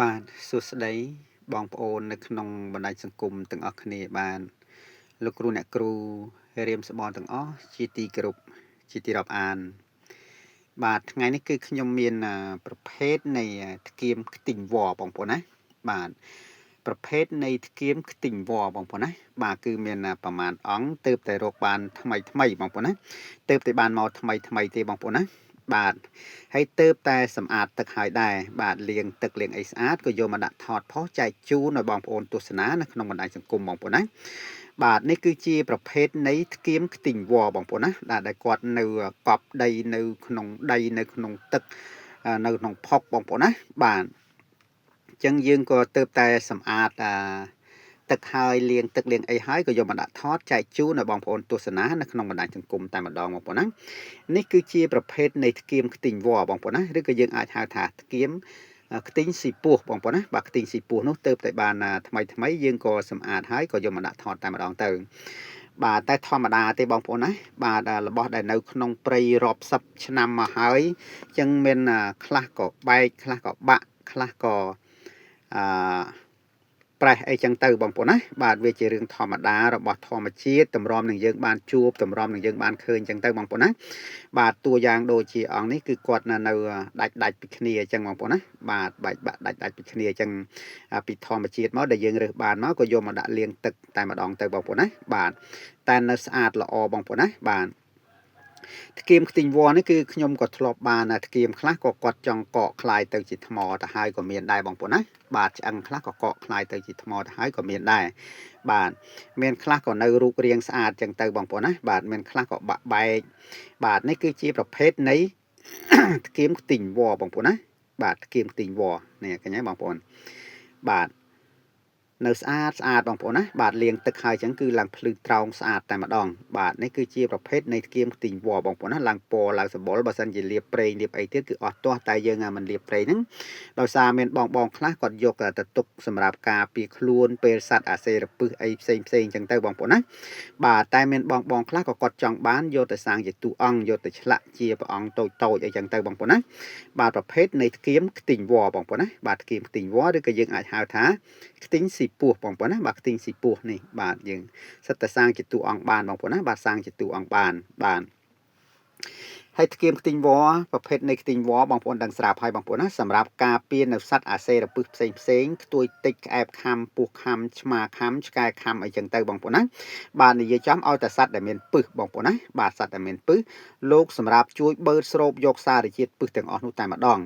បាទសួស្តីបងប្អូននៅក្នុងបណ្ដាញសង្គមទាំងអស់គ្នាបាទលោកគ្រូអ្នកគ្រូរៀមស្បនទាំងអស់ជាទីគោរពជាទីរាប់អានបាទថ្ងៃនេះគឺខ្ញុំមានប្រភេទនៃធ្គាមខ្ទីងវល្លិបងប្អូនណាបាទប្រភេទនៃធ្គាមខ្ទីងវល្លិបងប្អូនណាបាទគឺមានប្រមាណអង្គទើបតែរកបានថ្មីថ្មីបងប្អូនណាទើបតែបានមកថ្មីថ្មីទេបងប្អូនណាបាទហើយទើបតែសម្អាតទឹកហើយដែរបាទលាងទឹកលាងអីស្អាតក៏យកមកដាក់ថតផុសចែកជូនឲ្យបងប្អូនទស្សនានៅក្នុងបណ្ដាញសង្គមបងប្អូនណាបាទនេះគឺជាប្រភេទនៃធ្គាមខ្ទីងវល្លិបងប្អូនណាដែលគាត់នៅកប់ដីនៅក្នុងដីនៅក្នុងទឹកនៅក្នុងផុកបងប្អូនណាបាទអញ្ចឹងយើងក៏ទើបតែសម្អាតទឹកហើយលាងទឹកលាងអីហើយក៏យកមកដាក់ថតចែកជូនឲ្យបងប្អូនទស្សនានៅក្នុងបណ្ដាញសង្គមតែម្ដងបងប្អូនណានេះគឺជាប្រភេទនៃធ្គាមខ្ទីងវល្លិបងប្អូនណាឬក៏យើងអាចហៅថាធ្គាមខ្ទីងស៊ីពស់បងប្អូនណាបាទខ្ទីងស៊ីពស់នោះទើបតែបានថ្មីថ្មីយើងក៏សម្អាតហើយក៏យកមកដាក់ថតតែម្ដងទៅបាទតែធម្មតាទេបងប្អូនណាបាទរបស់ដែលនៅក្នុងព្រៃរាប់សិបឆ្នាំមកហើយអញ្ចឹងមានខ្លះក៏បែកខ្លះក៏បាក់ខ្លះក៏អឺប្រេះអីចឹងទៅបងប្អូនណាបាទវាជារឿងធម្មតារបស់ធម្មជាតិតម្រាំនឹងយើងបានជួបតម្រាំនឹងយើងបានឃើញចឹងទៅបងប្អូនណាបាទតួយ៉ាងដូចជាអង្គនេះគឺគាត់នៅដាច់ដាច់ពីគ្នាអញ្ចឹងបងប្អូនណាបាទបែកបាក់ដាច់ដាច់ពីគ្នាអញ្ចឹងពីធម្មជាតិមកដែលយើងរើសបានមកក៏យកមកដាក់លាងទឹកតែម្ដងទៅបងប្អូនណាបាទតែនៅស្អាតល្អបងប្អូនណាបាទធ្គាមខ្ទីងវល្លិនេះគឺខ្ញុំក៏ធ្លាប់បានធ្គាមខ្លះក៏គាត់ចង់កកคลายទៅជាថ្មទៅហើយក៏មានដែរបងប្អូនណាបាទឆ្អឹងខ្លះក៏កកคลายទៅជាថ្មទៅហើយក៏មានដែរបាទមានខ្លះក៏នៅរូបរាងស្អាតចឹងទៅបងប្អូនណាបាទមានខ្លះក៏បាក់បែកបាទនេះគឺជាប្រភេទនៃ ធ្គាមខ្ទីងវល្លិបងប្អូនណាបាទធ្គាមខ្ទីងវល្លិនេះឃើញទេបងប្អូនបាទនៅស្អាតស្អាតបងប្អូនណាបាទលាងទឹកហើយអញ្ចឹងគឺឡើងភ្លឺត្រោងស្អាតតែម្ដងបាទនេះគឺជាប្រភេទនៃធ្គាមខ្ទីងវល្លិបងប្អូនណាឡើងពណ៌ឡើងសម្បុរបើសិនជាលាបប្រេងលាបអីទៀតគឺអស់ទាស់តែយើងមិនលាបប្រេងហ្នឹងដោយសារមានបងបងខ្លះគាត់យកទៅទុកសម្រាប់ការពារខ្លួនពេលសត្វអាសេរពឹសអីផ្សេងផ្សេងអញ្ចឹងទៅបងប្អូនណាបាទតែមានបងបងខ្លះក៏គាត់ចង់បានយកទៅសាងជាតួអង្គយកទៅឆ្លាក់ជាព្រះអង្គតូចតូចអីចឹងទៅបងប្អូនណាបាទប្រភេទនៃធ្គាមខ្ទីងវល្លិបងប្អូនណាបាទធ្គាមខ្ទីងវល្លិឬក៏យើងអាចហៅថាខ្ទីងស៊ីពស់បងប្អូនណាបាទខ្ទីងស៊ីពស់នេះបាទយើងសិតតែសាងជាតួអង្គបានបងប្អូនណាបាទសាងជាតួអង្គបានបាទហើយធ្គាមខ្ទីងវល្លិប្រភេទនៃខ្ទីងវល្លិបងប្អូនដឹងស្រាប់ហើយបងប្អូនណាសម្រាប់ការពារនៅសត្វអាសេរពឹសផ្សេងផ្សេងខ្ទួយតិចក្អែបខំពស់ខំឆ្មាខំឆ្កែខំអីចឹងទៅបងប្អូនណាបាទនិយាយចំឲ្យតែសត្វដែលមានពឹសបងប្អូនណាបាទសត្វដែលមានពឹសលោកសម្រាប់ជួយបឺតស្រូបយកសារជាតិពឹសទាំងអស់នោះតែម្ដង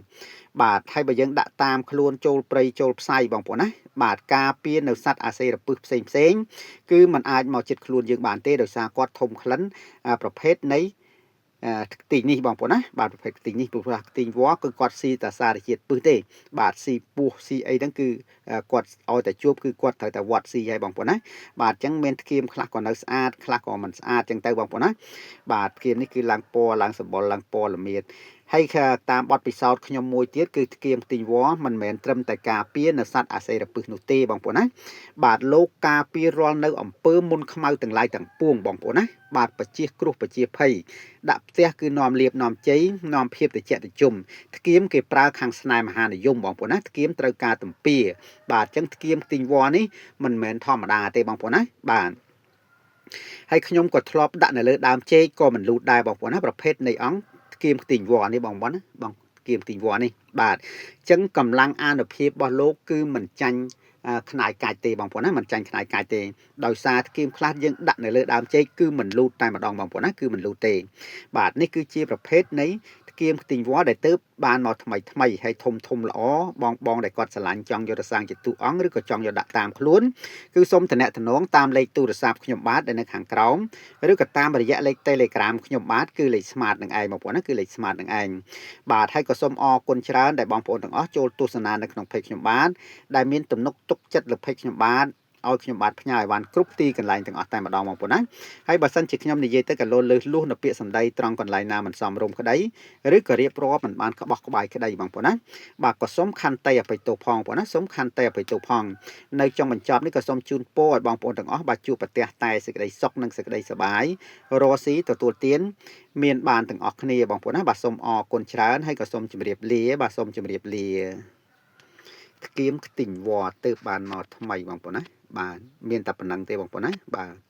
បាទហើយបើយើងដាក់តាមខ្លួនចូលព្រៃចូលផ្សៃបងប្អូនណាបាទការពារនៅសត្វអាសេរពឹសផ្សេងផ្សេងគឺมันអាចមកចិត្តខ្លួនយើងបានទេដោយសារគាត់ធំក្លិនប្រភេទនៃខ្ទីងនេះបងប្អូនណាបាទប្រភេទខ្ទីងនេះព្រោះថាខ្ទីងវល្លិគឺគាត់ស៊ីតែសារជាតិពឹសទេបាទស៊ីពស់ស៊ីអីហ្នឹងគឺគាត់ឲ្យតែជួបគឺគាត់ត្រូវតែវត្តស៊ីហើយបងប្អូនណាបាទអញ្ចឹងមានធ្គាមខ្លះក៏នៅស្អាតខ្លះក៏មិនស្អាតអញ្ចឹងទៅបងប្អូនណាបាទធ្គាមនេះគឺឡើងពណ៌ឡើងសម្បុរឡើងពណ៌ល្មៀតហើយតាមបទពិសោធន៍ខ្ញុំមួយទៀតគឺធ្គាមខ្ទីងវល្លិមិនមែនត្រឹមតែការពារនៅសត្វអាសេរពឹសនោះទេបងប្អូនណាបាទលោកការពាររាល់នៅអំពើមុនខ្មៅទាំងឡាយទាំងពួងបងប្អូនណាបាទបជាគ្រោះបជាភ័យដាក់ផ្ទះគឺនាំលៀបនាំជ័យនាំភាពតិចតិជុំធ្គាមគេប្រើខាងស្នេហ៍មហានិយមបងប្អូនណាធ្គាមត្រូវការទំពាបាទអញ្ចឹងធ្គាមខ្ទីងវល្លិនេះមិនមែនធម្មតាទេបងប្អូនណាបាទហើយខ្ញុំក៏ធ្លាប់ដាក់នៅលើដើមចេកក៏មិនលូតដែរបងប្អូនណាប្រភេទនៃអង្គធ្គាមខ្ទីងវល្លិនេះបងប្អូនណាបងធ្គាមខ្ទីងវល្លិនេះបាទអញ្ចឹងកម្លាំងអានុភាពរបស់លោកគឺមិនចាញ់ខ្នាយកាច់ទេបងប្អូនណាមិនចាញ់ខ្នាយកាច់ទេដោយសារធ្គាមខ្លះយើងដាក់នៅលើដើមចេកគឺមិនលូតតែម្ដងបងប្អូនណាគឺមិនលូតទេបាទនេះគឺជាប្រភេទនៃធ្គាមខ្ទីងវល្លិដែលទើបបានមកថ្មីថ្មីហើយធំធំល្អបងបងដែលគាត់ស្រឡាញ់ចង់យកទៅសាងជាតួអង្គឬក៏ចង់យកដាក់តាមខ្លួនគឺសូមតំណងតាមលេខទូរស័ព្ទខ្ញុំបាទដែលនៅខាងក្រោមឬក៏តាមរយៈលេខ Telegram ខ្ញុំបាទគឺលេខ Smart នឹងឯងបងប្អូនណាគឺលេខ Smart នឹងឯងបាទហើយក៏សូមអរគុណច្រើនដែលបងប្អូនទាំងអស់ចូលទស្សនានៅក្នុង Page ខ្ញុំបាទដែលមានទំនុកទុកចិត្តលើ Page ខ្ញុំបាទឲ្យខ្ញុំបាទផ្ញើឲ្យបានគ្រប់ទីកន្លែងទាំងអស់តែម្ដងបងប្អូនណាហើយបើសិនជាខ្ញុំនិយាយទៅក៏លោលើសលួសនៅពាក្យសម្ដីត្រង់កន្លែងណាមិនសមរម្យក្តីឬក៏រៀបរាប់មិនបានក្បោះក្បាយក្តីបងប្អូនណាបាទក៏សូមខន្តីអភ័យទោសផងបងប្អូនណាសូមខន្តីអភ័យទោសផងនៅចុងបញ្ចប់នេះក៏សូមជូនពរឲ្យបងប្អូនទាំងអស់បាទជួបប្រទះតែសេចក្តីសុខនិងសេចក្តីសប្បាយរស់ស៊ីទទួលទានមានបានទាំងអស់គ្នាបងប្អូនណាបាទសូមអរគុណច្រើនហើយក៏សូមជម្រាបលាបាទសូមជម្រាបលា ខ្គៀមខ្ទីងវល្លិទៅបានមកថ្មីបងប្អូនណាបាទមានតែប៉ុណ្្នឹងទេបងប្អូនណាបាទ។